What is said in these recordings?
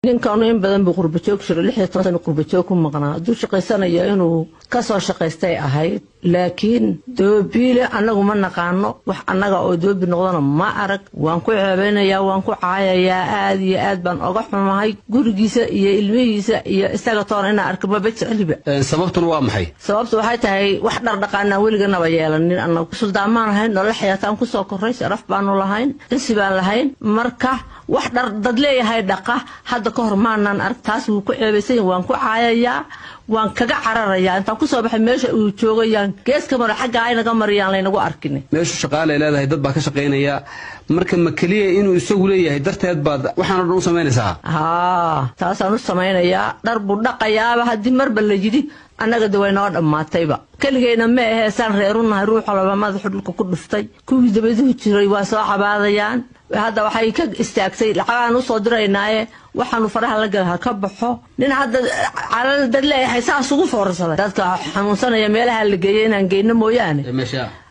Ninkanu in badan buu qurbajoog jiro, 16 sano qurbajoog ku maqnaa. Hadduu shaqaysanayo, inuu kasoo shaqaystay ahayd. Laakiin doobiile annagu ma naqaano. Wax annaga oo doobi noqdona ma arag. Waan ku ceebeynayaa, waan ku caayayaa, aad iyo aad baan oga xumahay. Gurigiisa iyo ilmihiisa iyo isaga toona inaan arko maba jecliba. Sababtuna waa maxay? Sababtu waxay tahay, wax dhardhaqaanaan weliganaba yeelanin. Annagu suldaamaan ahayn, nolol xayaataan kusoo korray, sharaf baanu lahayn, cisi baan lahayn. Marka wax dhar dad leeyahay dhaqa hadda ka hor maanaan arag. Taas wuu ku ceebaysan yahay, waan ku caayayaa, waan kaga cararayaa. Intaan kusoo baxay meesha uu joogayaan geeska maro, xagga aynaga mariyaan, laynagu arkin. Meeshu shaqaalay leedahay, dad baa ka shaqaynaya. Marka ma keliya inuu isagu leeyahay darteed baad waxaan o dhan u samaynaysaa? Haa, taasaan u samaynayaa. Dhar buu dhaqayaaba haddii marba la yidhi, annaga de way noo dhammaatayba. Keligayna ma ahee, saan reerunahay, ruuxa laba madaxu dhulka ku dhuftay. Kuwii dabaduhu jiray waa soo cabaadayaan. Hadda waxay ka istaagtay lacagaan usoo diraynaaye, waxaanu faraha la gala ha ka baxo. Nin hadda calal dad leeyahay saas ugu foorarsaday, dadka xanuunsanaya meelaha la geeyo inaan geyno mooyaane,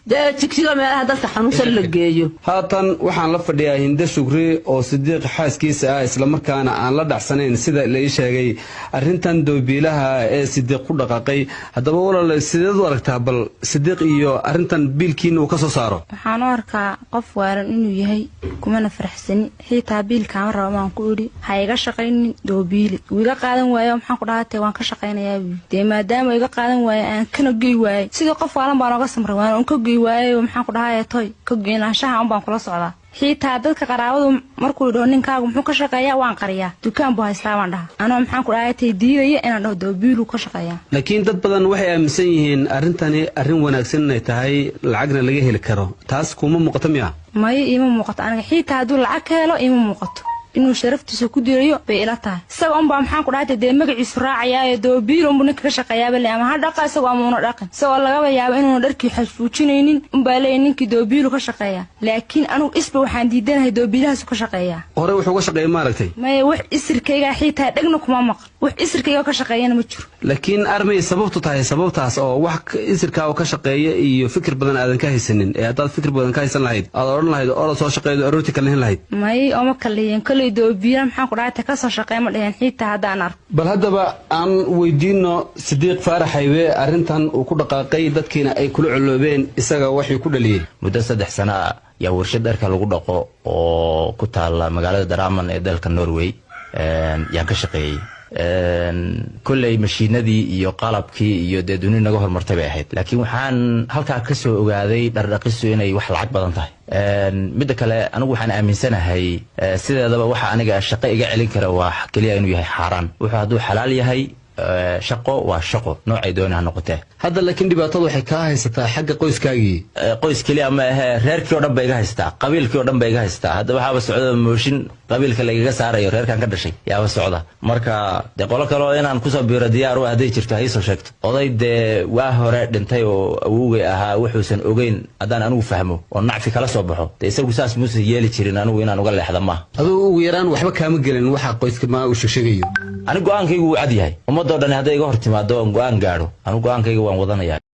dee Jigjiga meelaha dadka xanuunsan la geeyo. Haatan waxaan la fadhiyaa Hinde Shugri oo Sidiiq xaaskiisa ah, islamarkaana aan la dhacsanayn, sida la ii sheegay, arrintan doobiilaha ee Sidiiq ku dhaqaaqay. Haddaba walaal, sideed u aragtaa bal Sidiiq iyo arrintan biilkiina uu ka soo saaro? Waxaan u arkaa qof waalan inuu yahay, kumana faraxsani. Xiitaa biilkaama raba maan ku idhi, ha iga shaqaynin doobiili. Wuu iga qaadan waayo. Maxaan ku dhahatay, waan ka shaqaynayaa buu. Dee maadaama iga qaadan waaye, aan kana gey waayey, sidii qof waalan baan oga samray, waan un ka gey waayey. Maxaan ku dhahay, toy ka geynaanshaha un baan kula socdaa. Xiitaa dadka qaraabadu markuu dhaho, "Ninkaagu muxuu ka shaqeeyaa?" waan qariyaa. "Dukaan buu haystaa," baan dhaha, anoo maxaan ku dhahay tay diidaya inaan dhaho doobiiluu ka shaqeeyaa. Laakiin dad badan waxay aaminsan yihiin arrintani arrin wanaagsan inay tahay, lacagna laga heli karo. Taas kuma muuqato miya? Maya, iima muuqato aniga. Xiitaa hadduu lacag ka helo, iima muuqato. Inuu sharaftiisa ku dirayo bay ila tahay. Isaga unbaa, maxaan ku dhahay, dee magaciisu raacayaayo, doobiil unbuu ninka ka shaqeeyaaba le. Ama ha dhaqa isagoo ama una dhaqin, isagoo lagaba yaabo inuuna dharkii xasfuujinaynin unbaa leeyahy ninkii doobiilu ka shaqeeya. Laakiin anugu isba waxaan diidanahay doobiilahaasu ka shaqeeyaa. Hore wuxuu ga shaqeeyay, maaragtay? Maya, wax isirkaygaa xiitaa dhegna kuma maqan. Wax isirkayga ka shaqeeyana ma jiro. Laakiin armay sababtu tahay sababtaas oo wax isirkaa oo ka shaqeeya iyo fikir badan aadan ka haysanin, ee haddaad fikir badan ka haysan lahayd, aad odhan lahayd orod soo shaqeeyo, aroortii kalihin lahayd? May, ooma kaliyin. Koley doobiila, maxaan ku dhahay, kasoo shaqeey ma dheheen xiitaa haddaan arko. Bal haddaba aan weydiino Sidiiq Faarax Haybe arrintan uu ku dhaqaaqay, dadkiina ay kula coloobeen, isaga waxay ku dhaliyey. Muddo 3 sano ah yaa warshad dharka lagu dhaqo oo ku taala magaalada Drammen ee dalka Norway yaan ka shaqeeyey. Kolley mashiinadii iyo qalabkii iyo dee duni naga hormartay bay ahayd, laakiin waxaan halkaa ka soo ogaaday dhardhaqistu inay wax lacag badan tahay. Midda kale, anigu waxaan aaminsanahay sideedaba waxa aniga shaqo iga celin kara waa keliya inuu yahay xaaraan. Wuxuu hadduu xalaal yahay, shaqo waa shaqo, noocay dooni ha noqotee. Hadda laakiin dhibaatada waxay kaa haysataa xagga qoyskaagii. Qoys keliya ma ahee, reerkii o dhan ba iga haystaa, qabiilkii o dhan ba iga haystaa. Hadda waxaaba socda mooshin qabiilka lagaga saarayo reerkan ka dhashay yaaba socda. Marka dee qolo kaleo inaan kusoo biiro diyaar u hadday jirto, ha iisoo sheegto. Oday dee waa hore dhintay oo awowgay ahaa, wuxuusan ogeyn haddaan anigu fahmo oo nacfi kala soo baxo, dee isagu saas muusan yeeli jirin, anigu inaan uga leexda maaha. Adugu ugu yaraan waxba kaama gelin waxa qoyska ma uu sheegsheegayo. Anigu go-aankaygu wuu cad yahay. Ummadoo dhan hadday iga hor timaado oon go-aan gaadho, anigu go-aankayga waan wadanaya.